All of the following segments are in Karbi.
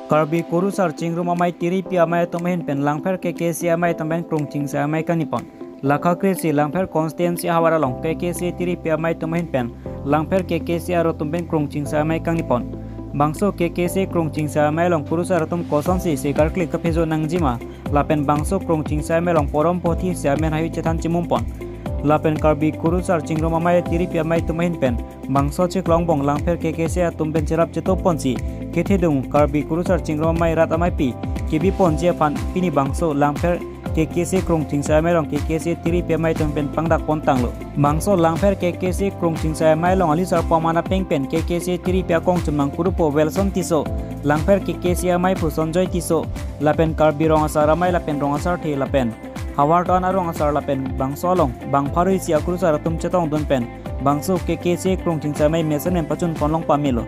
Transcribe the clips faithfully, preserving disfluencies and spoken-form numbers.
Karbi Kurusar Chingrum Amei Tiripi Amei atum ahin pen Langpher K K C amei atum pen krung chingsa amei kangni pon. Lakha kre-isi Langpher constituency ahavar along K K C Tiripi amei atum ahin pen Langpher K K C arlo atum pen krung chingsa amei kangni pon. Bangso K K C krung chingsa amei along kurusar atum kosonsi sikar klik kaphejo nangjima, lapen bangso krung chingsa amei along porom pothi si amen hayu chethan chimum pon. Lapen Karbi Kurusar Chingrum Amei Tiripi amei atum ahin pen bangso chiklo angbong Langpher K K C atum pen cherap cheto ponsi kethedung Karbi Kurusar Chingrum Amei rat ameipi kebi ponji aphan pini bangso Langpher K K C krung chingsa amei along K K C Tiripi amei atum pen pangdak pon tanglo. Bangso Langpher K K C krung chingsa amei along alisar paman apeng pen K K C Tiripi akong chumang kurupo Wilson Tisso, Langpher K K C amei phu Sonjoy Tisso, lapen Karbi Rong Asar Amei lapen Rong Asar The lapen havar do-an arong asar lapen bangso along bang pharo isi akurusar atum chetongdun pen bangso K K C krung chingsa amei mesen pen pachun ponlong pamelo.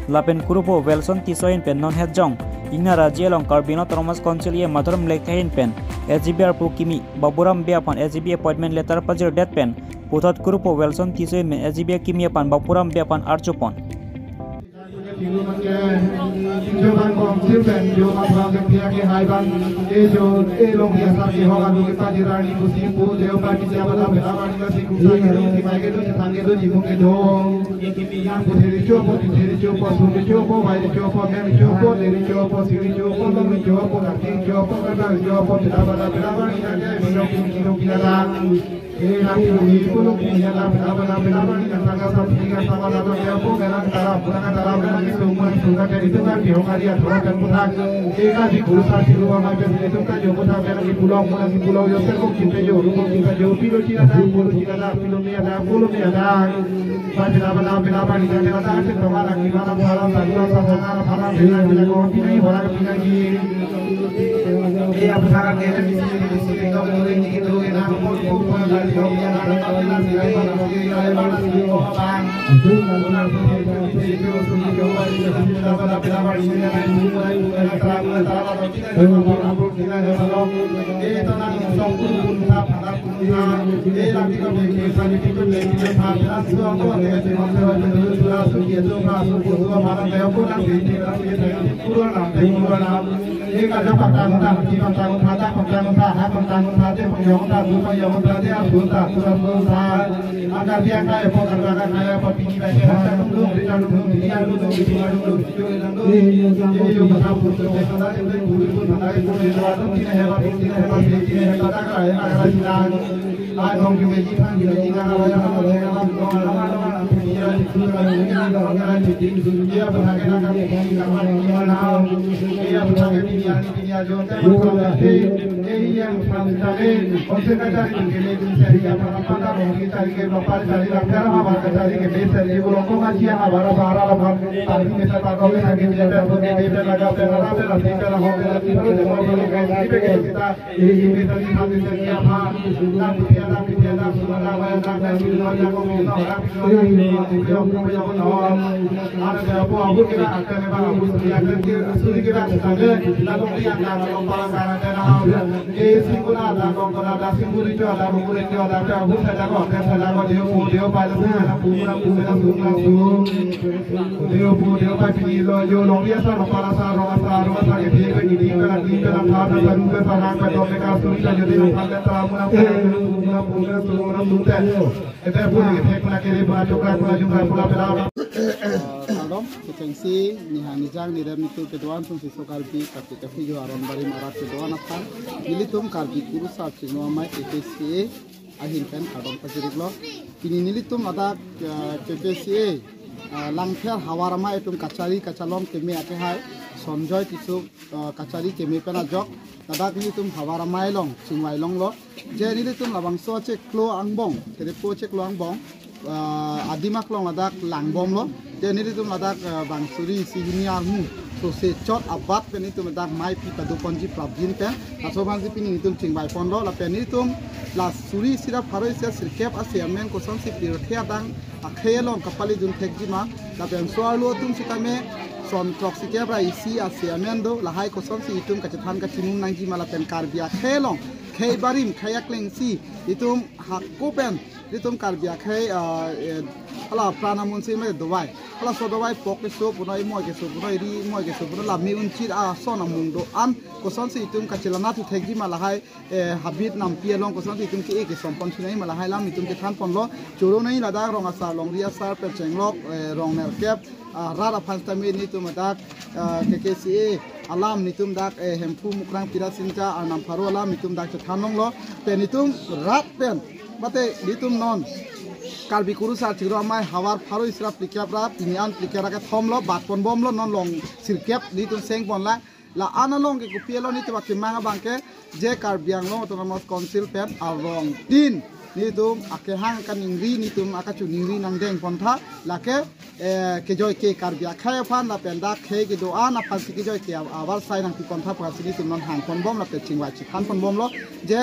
Lapen kurupo Wilson Tisso ahin pen non hetjong Ingna Raji along Karbi Anglong Autonomous Council E M Madhuram Lekthe ahin pen S G B arpu kimi Baburam Bey aphan S G B appointment letter pajirdet pen puthot kurupo Wilson Tisso ahin pen S G B akimi aphan Baburam Bey aphan arju pon. Kardom, kechengsi, nihang nijang nirem nitu kedo-an atum si so Karbi kapi kapi jo aron barim arat kedo-an aphan nelitum Karbi Kurusar Chingrum Amei K K C A ahin pen kardom pajirlo. Pini nelitum ladak, eh, K K C A, eh, Langpher havar amei atum kachari kachalong keme akehai Sonjoy Tisso, eh, kachari keme pen ajok ladak nelitum havar amei along chingvai longlo. Je nelitum labangso chiklo angbong, kerepo chiklo angbong, eh, adim aklong ladak langbomlo. Je nelitum ladak, eh, bang suri isi hini armu so se chot abat pen nelitum ladak mei pi pado ponji prapjin pen. Laso aphansi pini nelitum chingvai ponlo, lapen nelitum la suri isi ra pharo isi sirkep ase amen kosonsi pirthe adang akhei along kapale dun thekjima, lapen so arlo atum sitame son throksi kep ra isi ase amen do, lahai kosonsi itum kachethan kachimum nangjima lapen Karbi akhei along khei barim khei akleng si itum hako pen Itum Karbi akhei, ah, eh, hala pran amunsi me dovai. Hala so dovai pok keso punoi, imoi keso punoi, ri imoi keso punoi, la me-unchit ason amung do-an. Kosonsi itum kachelanat thekji ma lahai, eh, habit nampi along kosonsi itum ke-e kesompon chunai ma lahai alam itum kethan ponlo. Choro nai ladak rong asar, longri asar, pechenglok, eh, rong nerkep, ah, rat aphan sitame nelitum adak, ah, K K C A alam nelitum dak, eh, Hemphu Mukrang Pirasinja arnam pharo alam nelitum dak chethan longlo. Pen nelitum rat pen, mate nelitum non Karbi Kurusar Chikro Amei havar pharo isi ra phlikep ra, pini an phlikep ra kethom lo, bat pon bomlo, non long sirkep nelitum seng ponlang. La-an along ke kopi alo nelitum akemang abang ke, je Karbi Anglong Autonomous Council pen arong tin nelitum akehang kaningri, nelitum akachiningri nangdeng pontha, lake, eh, kejoi ke Karbi akhei aphan lapen dak khei kedo-an aphansi kejoi ke avar sai nangpi pontha aphansi nelitum non hang pon bom lapen chingvai chethan pon bomlo. Je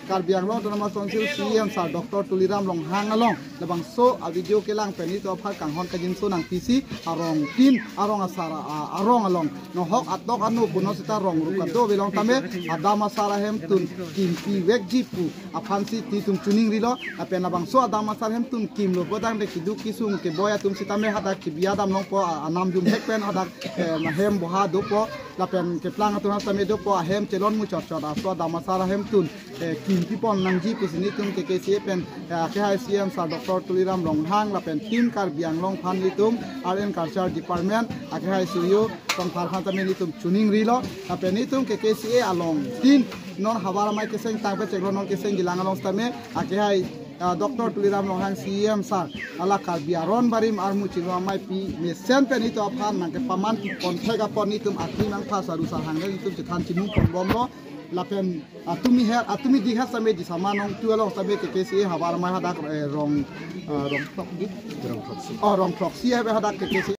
Karbi Anglong Autonomous Council C E M sir Doctor Tuliram Ronghang along labangso a-video kelang pen nelitum aphan kanghon kangjinso nangpisi arong tin, arong asar, a-, arong along nohok atok anu puno sita rong ru kado belong tame adam asar ahemtun kimpi vekji pu aphansi nelitum chiningrilo. Lapen labangso adam asar ahemtun kimlo bodang de keduk kesung keboi atum sitame hadak kebi adam longpo, a-, anam jumhek pen hadak, eh, ahem boha dopo, lapen keplang atum sitame dopo, ahem chelon muchot chot, laso adam asar ahemtun, eh, kimpi pon nangji pusi nelitum K K C A pen, eh, akehai C E M sir Doctor Tuliram Ronghang lapen Team Karbi Anglong aphan nelitum Art and Culture Department akehai Suryo Songphar aphan sitame nelitum chiningrilo. Lapen nelitum K K C A along tin non havar amei keseng tang pechenglok, non keseng gilang along sitame akehai, ah, Doctor Tuliram Ronghang C E M sir, hala Karbi aron barim armu Chikro Amei pi mesen pen nelitum aphan nangkepaman pi pon thek apot nelitum akim angpha saru sarhang nelitum chethan chimung pon bomlo. Lapen atumi her, atumi di her sitame di sama nong tu along sitame K K C A havar amei hadak, eh, rong, ah, rong throksi. Oh, rong throksi hadak K K C